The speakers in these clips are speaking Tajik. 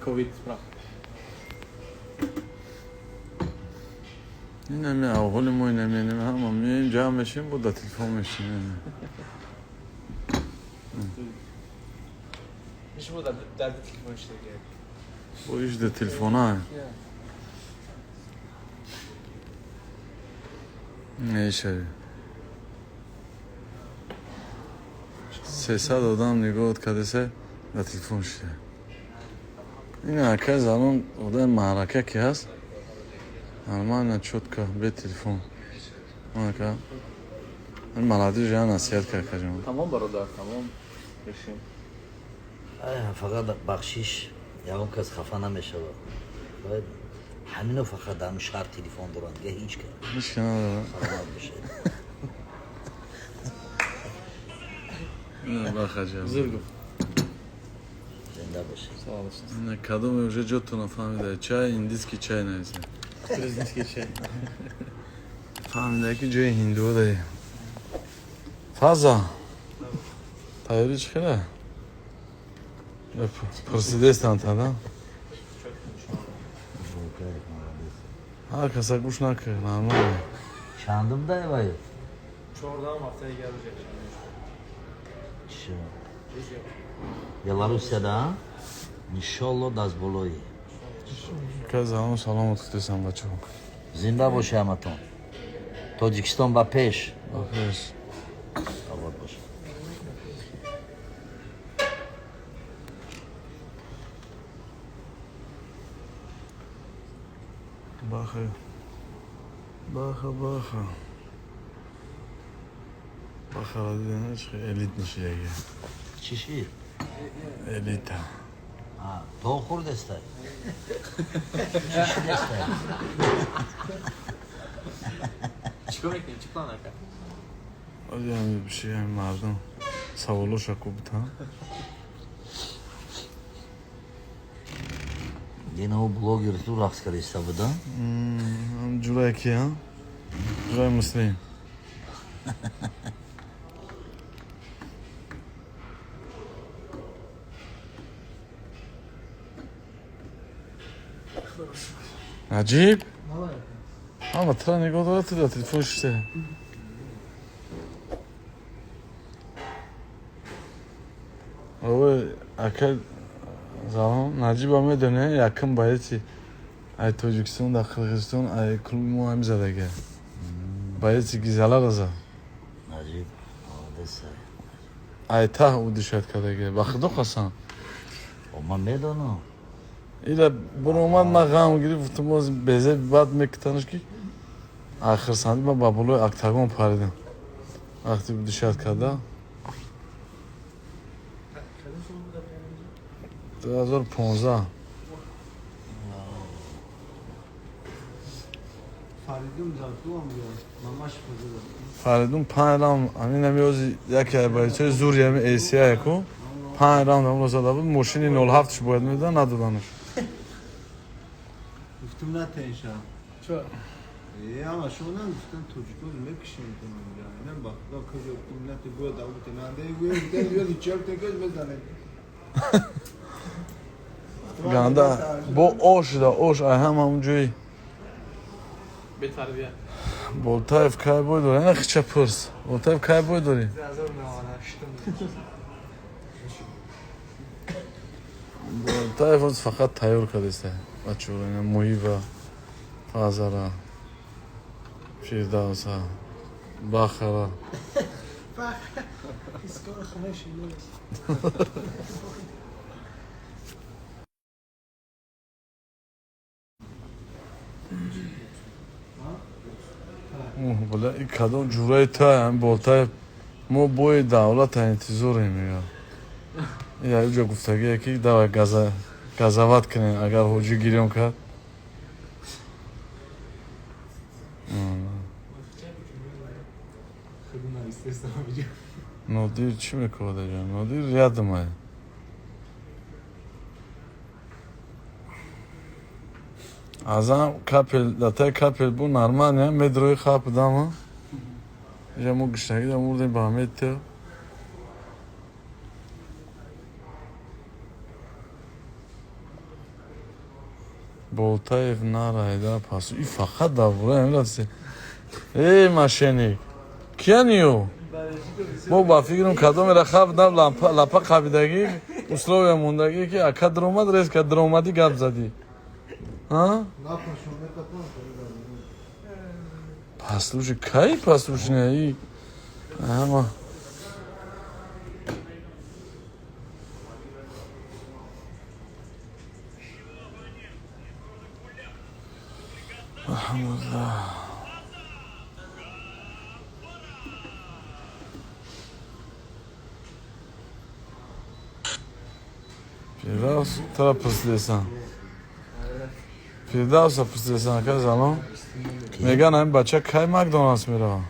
Ковид справка. Инами авҳоли мо, инами инами ҳама меоем, ҷамъ мешем, бо да телефон мешинем. Иш бо дар телефон шидаги. Бо иш да телефона. Мешави. 300 одам нигоҳ кардесе, да телефон шида. Ин ака занон одами маърака ки ҳаст, нормально, чётко, бе телефон. Ака. Ин малади жа насиҳат кард, акаҷон. Тамом, бародар, тамом. Решим. Ай, фақат бахшиш, ягон кас хафа намешавад. Бояд ҳамино фақат дар ҳамин шаҳр телефон доранд, дига ҳеҷ кас. Ҳеҷ ки надорад. Саломат бошед. Бахаҷа. Зур гуфт. Зинда бошед. Салом бошед. Ина кадоме уже ҷотто нафаҳмида. Чай, индийский чай нависа. Грузинский чай. Фаҳмида, ки ҷои ҳиндуо даи. Фаза. Тайёрӣ чӣ хела? Пурсидестан тада? Ҳар каса гӯш накард, нормально. Чандум дай вай? 14 ҳафтаи дигар рӯз якшанбе. Чӣ? Рӯз якшанбе. Беларусияда, иншолло, дастболоӣ. Ка занон саломат кутесам, бачаҳо. Зинда бошед ҳаматон. Тоҷикистон ба пеш. Ба пеш. Обод бошед. Баха. Баха, баха. Баха ра дидем, чӣ элит нишидаги. Чӣ шид? Элита. То хӯрдестай, чӣ шидестай? Чикор мекунем? Чӣ план, ака? Ози ҳами биши, ҳами мардум саволоша кубта. Дина блогер ту рақс кардиста буда. Ҷурае ки, а? Ҷураи муслим. Наҷиб? Ама тра нигоҳ дорад, ту дар телефон шиште. Ой, ака залон Наҷиба медоне, якм боеци ай Тоҷикистон дар Қирғизистон, ай клуби мо ҳами задага. Боеци Гизалара зад. Наҷиб молодец. Ай таҳ удишат кардага. Ба худо қасам. Ман медонам. Ила буромад, ман ғам гирифт, гуфтам, боз безе бад мекутанаш, ки ахирсанди ман ба болои октагон паридам. Вақте удишат карда. 2015. Фаридун зад мамаш. Фаридун панҷ раунд, ҳамин ҳами ози яке аз бойцои зури ҳами ACA ку, панҷ раунд ҳамро зада буд, мошини 07-ш бояд медодан, надоданаш. Гуфтум, натенша. Чо? Е, ама шумо нагуфтан, тоҷико мекушем, инам ба худо куҷо, гуфтум, нате бояд ауте нанде гӯё чёрте гӯз мезанем. Ганда бо ош да ош ай ҳама он ҷои. Бетарбия. Болтаев кай бой дорӣ? Ана хича пурс. Болтаев кай бой дорӣ? 2098. Болтаев оз фақат тайёр кардеста. Бачаҳоро ина Муҳиба, Фазара, Фирдавса, Бахара. Скоро хмеши. Бала, и кадом ҷураи та ҳам Болтаев мо бои давлата интизорем, мега. Я уҷа гуфтагие, ки давай газа газават кунем, агар ҳоҷӣ гирён кард. Худу навистестам видео. Нодир чӣ мекунад аҷа? Нодир рядом ай. Азам капел датай капел бу нормально медрои хап дама. Иҷа мо гишнагӣ да мурдем ба метео. Болтаев нарайда пас. И фақат дар бораи ҳамин рафтсе. Эй мошенник. Кияниё? Мо ба фикрам кадомера хаб наб лапа қабидагӣ, условия мондагӣ ки ака даромад резка даромадӣ гап задӣ. А? Послушай, кай послушай, и ама Алҳамдулиллаҳ. Фирдавс тара пурсидесан. Фирдавса пурсидесан ака залон. Меган ҳамин бача кай Макдоналдс мерава?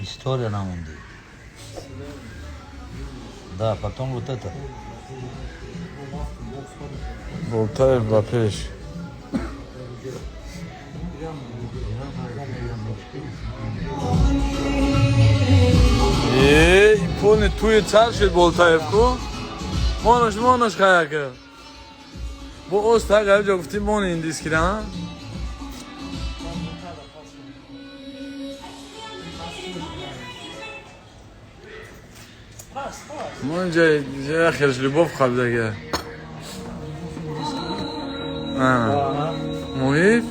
История намонди. Да, потом вот это. Болтаев ба пеш. Э, пони туи цар шид Болтаев ку? Монош, монош хаяка. Бо оз та гаиб ҷо гуфтӣ мон индис кира? Мо инҷа хелш любов қабидага. Муҳиб?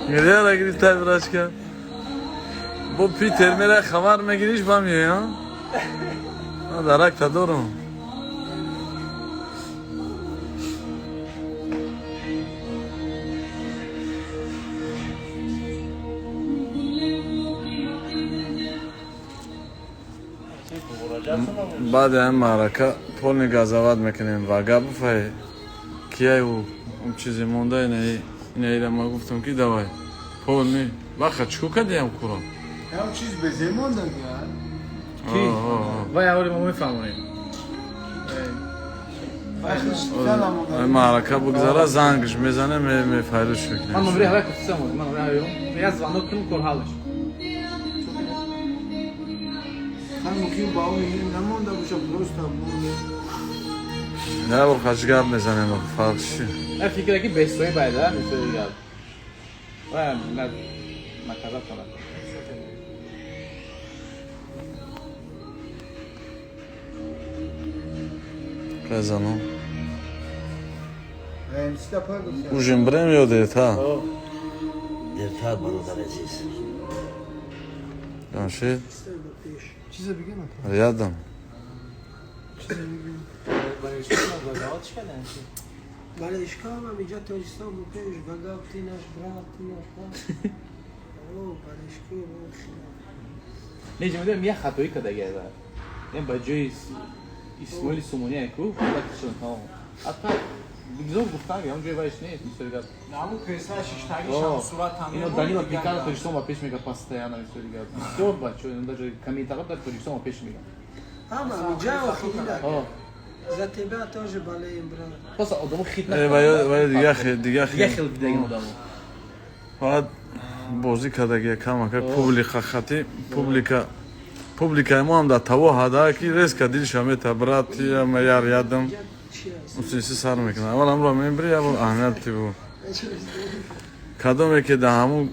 Гиряра гирифтай брашка. Бо Питер мера хабар мегириш ба меои, а? Даракта дорум. Баъди ҳамин маърака полни газават мекунем ва гап буфай кияй ӯ он чизе монда инаира ма гуфтам ки давай полни баха чико кардиам куро? Ҳам чиз безе монда ки? Вай аввали мо мефаҳмонем. Маърака бигзара зангш мезане мефайрӯш мекунем. Ман номери ҳавай куфтисам ман номери ҳавай я звонок кунам кор ҳал мешавад. Ҳам мумкин ба он намонда боша просто монда. Не бор хач гап мезанем фарқ чи? Ман фикр ки бесои байда мисои гап. Вай на наказат кунад. Резано. Ужин брем ё дертар? Дертар бародар азиз. Ҷамшед? Чизе бигем? Рядом. Варзишкорам инҷа Тоҷикистон бо пеш вагап тинаш брат тинаш брат. О, варзишкор. Не, ҷамъ я хатоӣ кардагия. Ям ба ҷои Исмоили Сомония ку, фақат тамом. Ата бигзор гуфтан, ям ҷои вайш нест, мисоли гап. Наму кресла шиштаги шам сурат там. Ино Данила Пикано Тоҷикистон ба пеш мега постоянно мисоли гап. Бисёр бачо, ино даже комментариҳо дар Тоҷикистон ба пеш мега. Ҳама инҷа охирина. За тебя тоже болеем, брат. Просто одамо хит накунад. Ва дига хел, дига хел. Дига хел дидаги одамо. Фақат бозӣ кардагия камака публика хати, публика публикаи мо ҳам дар таво ҳада ки резка дилша мета брат ма яр ядам. Усиси сар мекунад. Аввал ҳамро мебири, я бор аҳамият тибу. Кадоме ки дар ҳамун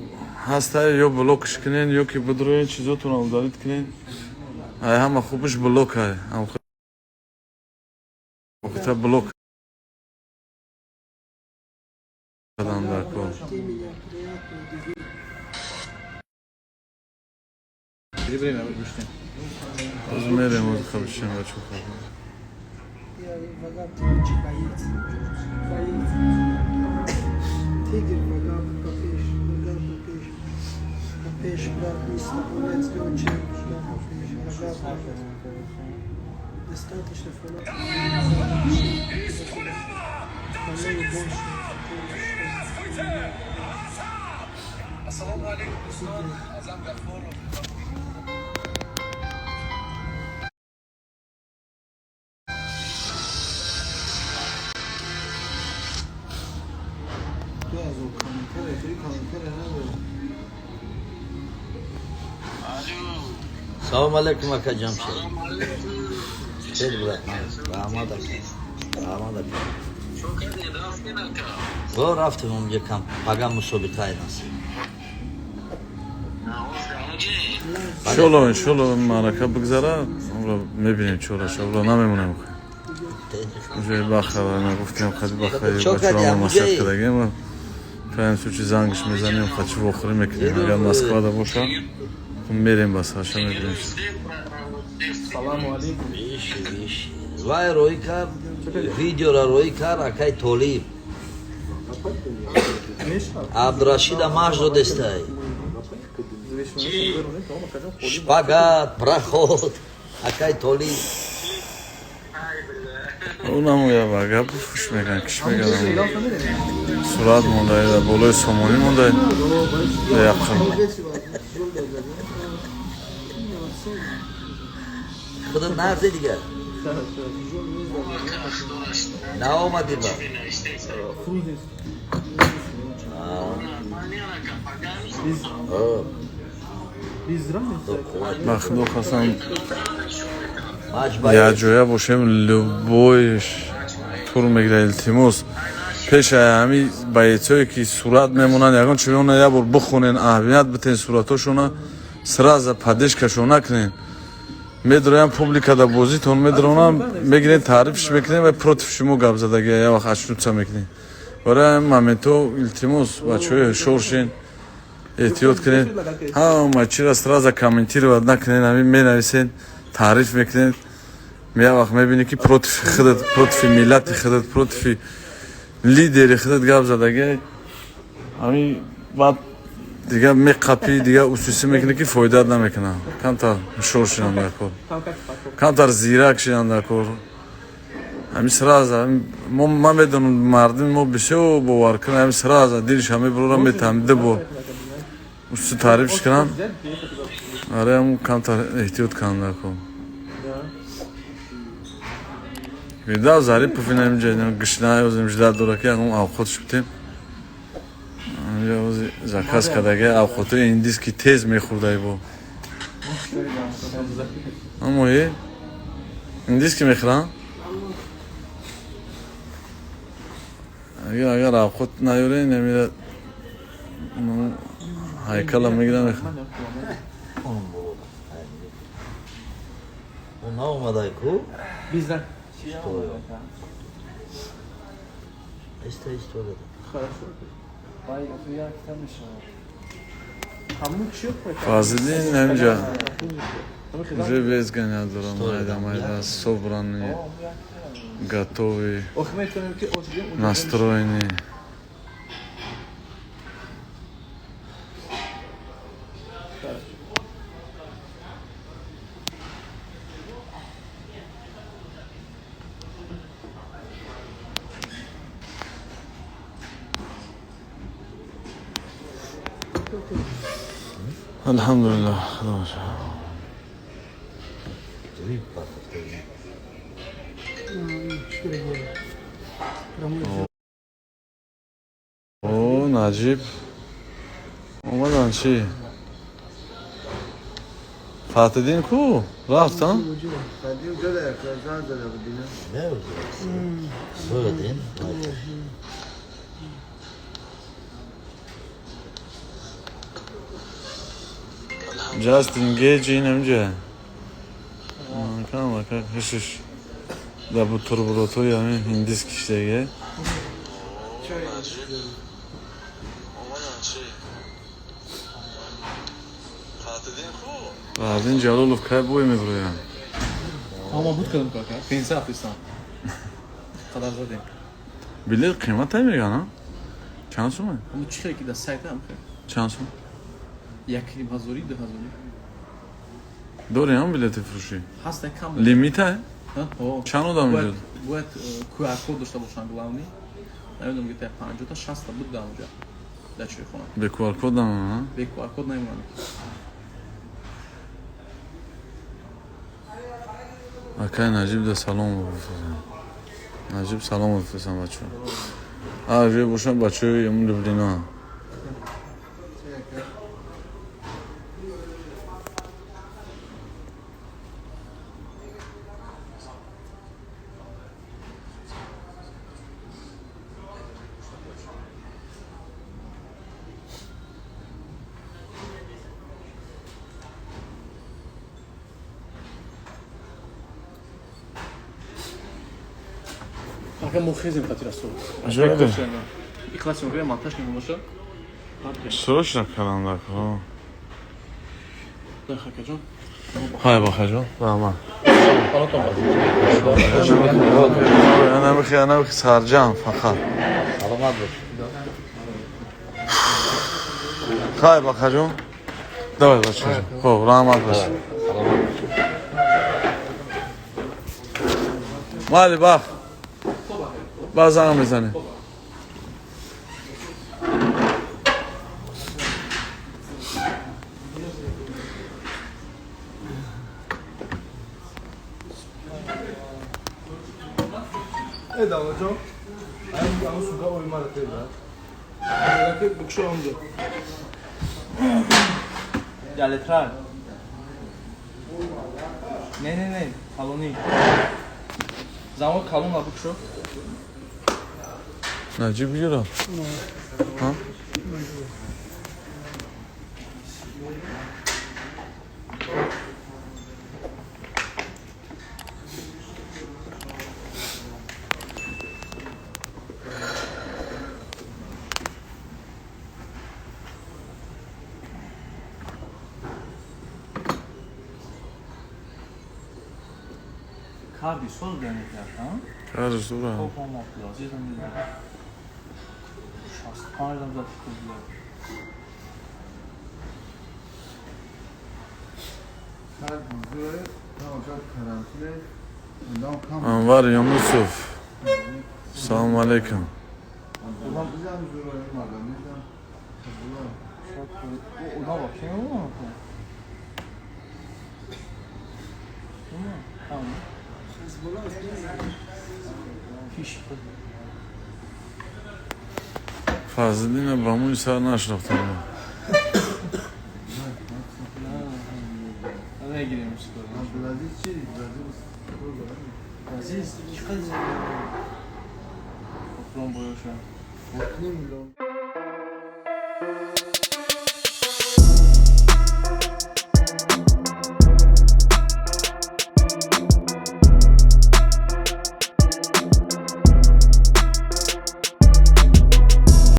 ҳастае ё блокш кунен ё ки бидроен чизотонро удалить кунен. Ай ҳама хубиш блокай. Ҳам блок кардам дар кор. Оз мерем, оз хабишем бачо. Тигр вагап ба пеш, вагап ба пеш. Ба пеш брат нест, let's go champ, ба пеш, вагап ба пеш. Достаточно фанатов. Ассалому алейкум, дӯстон. Азам Гафуров. Салом алейкум, ака Ҷамшед. Раҳмат ака. Раҳмат ака. О, рафтем онҷа кам пага мусобиқаи насиб. Иншолло, иншолло маърака бигзара, онро мебинем чораша, онро намемонем. Уже бахара нагуфтем, хади бахари бачаҳо маслиҳат кардагем. Крайнем случае зангш мезанем, хачи вохӯрӣ мекунем. Агар Москвада боша, мерем ба саша мебинем. Салому алейкум. Виши, виши. Вай рӯй кард, видеора рӯй кард, акай Толиб. Абдурашида маш додестай. Шпагат, проход, акай Толиб. Унамоя ба гап хуш мекунад, киш мекунад. Сурат мондай, дар болои сомонӣ мондай. Дар яқин. Худо нағзе дигар. Наомадӣ ба. Ба худо қасам, якҷоя бошем, любой тур мегирад. Илтимос, пеши ҳами боецое ки сурат мемонанд, ягон чи мемонанд, як бор бихонен, аҳамият битен суратошона, сразу поддержкашон накунен. Медроям публика да бозитон медронам, мегирен таърифш мекунем ва против шумо гап задаги, як вақт очнуться мекунем. Барои ҳамин моментҳо илтимос, бачаҳои ҳушёр шен, эҳтиёт кунед, ҳама чиро сразу комментировать накунед, ҳамин менависен, таъриф мекунед, як вақт мебинӣ ки против худат, против миллати худат, против лидери худат гап задаги, ҳамин баъд дигар меқапӣ, дигар усусӣ мекунӣ ки фоидаат намекунад. Камтар ҳушёр шинанд дар кор, камтар зирак шинанд дар кор. Ҳамин сразу ман медонам, мардуми мо бисёр бовар кунад, ҳамин сразу дилша мебурорам, метаҳам ду бор усусӣ таърифш кунам. Барои ҳамун камтар эҳтиёт кунанд дар кор. Видав Зарипов ина инҷа гишна ёзем ждат дора ки ягон авқотш битем. Заказ кардаги авқотои индиски тез мехӯрдай бо. Амои индиски мехӯрам? Агар авқот наёре, намира ҳайкала мегирам мехӯрам. Наомадай ку? Иста истода. Фазлиддин ҳаминҷа уже вес ганят дорам, майда майда, собранный, готовый, настроенный. Алҳамдулиллаҳ, худо О, Наҷиб омадан чӣ? Фатҳиддин ку? Рафтан? Justin Gage инамҷа. Камака хишиш да бутербродҳои ҳамин ҳиндис киштаге. Баъдин Ҷалолов кай бой мебирояд? Ама буд кардам кака. Пенса афристам. Қадар задем. Билет қиматай меган, а? Чанд сум? Ама чӣ хеле ки дар сайт ам хеле. Чанд сум? Як ним ҳазорӣ, 2000. Дори ҳам билети фурӯшӣ? Ҳаст як кам. Лимита? Ҳо. Чанд одам меҷод? Бояд QR код дошта бошанд главный. Намедонам, где-то 50 та 60 та буд дар онҷа. Дар чойхона. Бе QR код намемонанд? Бе QR код намемонанд. Акай Наҷиб да салом бифрестам. Наҷиб салом бифрестам бачаҳо. Ҳар ҷое бошанд бачаҳои Люблино. Ака мо хезем хати расул. Ихлас мекунем, монтаж мекунем. Срочно кардам дар кор. Хакаҷон. Хай бахаҷон. Раҳмат. Анамихи сарҷам фақат. Саломат бош. Хай бахаҷон. Давай бачаҷон. Хоб, раҳмат бош. Майли бах. Баъд занг мезанем. Эй давлатҷон, ам сумка ои мара теба. Раки букшо онҷо. Ялетрар. Не, не, не, калони. Замок калон букшо. Наҷиб бигирам. Ҳа? Карди соз ганекард, ҳа? Карди зура. Хоб ҳам Абдулазизам дидам. 65 зад фикр. Анвар Юнусов. Салому алейкум. Одам вообще мемонад. Фазлиддина ба мӯи сар нашинохтам. Азиз, чӣ қадр?